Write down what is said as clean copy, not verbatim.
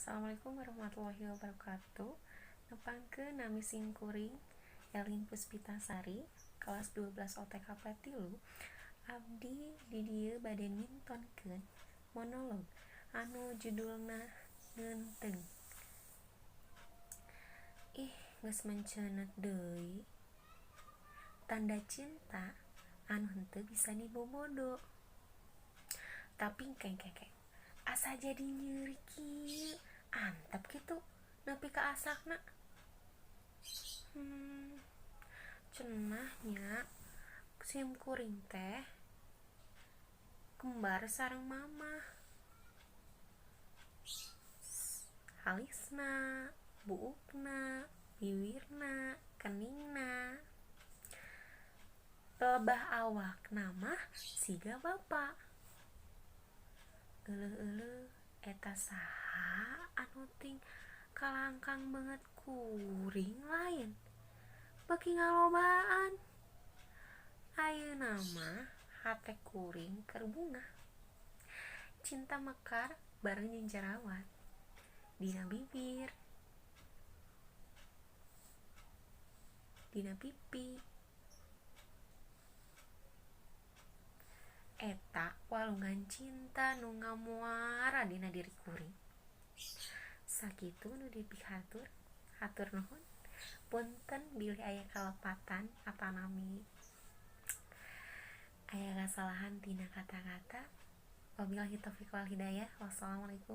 Assalamualaikum warahmatullahi wabarakatuh. Nepangkeun nami simkuring Elin Puspitasari, kelas 12 OTKP 3. Abdi di dieu bade mintonkeun monolog anu judulna Ngeunteung. Ih, geus menceuneut deui. Tanda cinta anu henteu bisa dibobodo. Tapi kengkeke asa jadi nyeri kieu, antep kitu nepi ka asakna. Cenah nya sim kuring teh kembar sareng mamah. Halisna, buukna, biwirna, keningna. Pelebah awakna mah siga bapa. Euleuh-euleuh eta saha anu ting kalangkang beungeut kuring lain. Beuki ngalobaan. Ayeuna mah hate kuring keur bungah. Cinta mekar bareng jeung jerawat. Dina bibir, dina pipi. Eta walungan cinta nu ngamuara dina diri kuring. Sakitu nu dipihatur, hatur nuhun. Punten bilih aya kalepatan atanami aya kasalahan tina kata-kata. Wabillahi taufiq wal hidayah. Wassalamualaikum.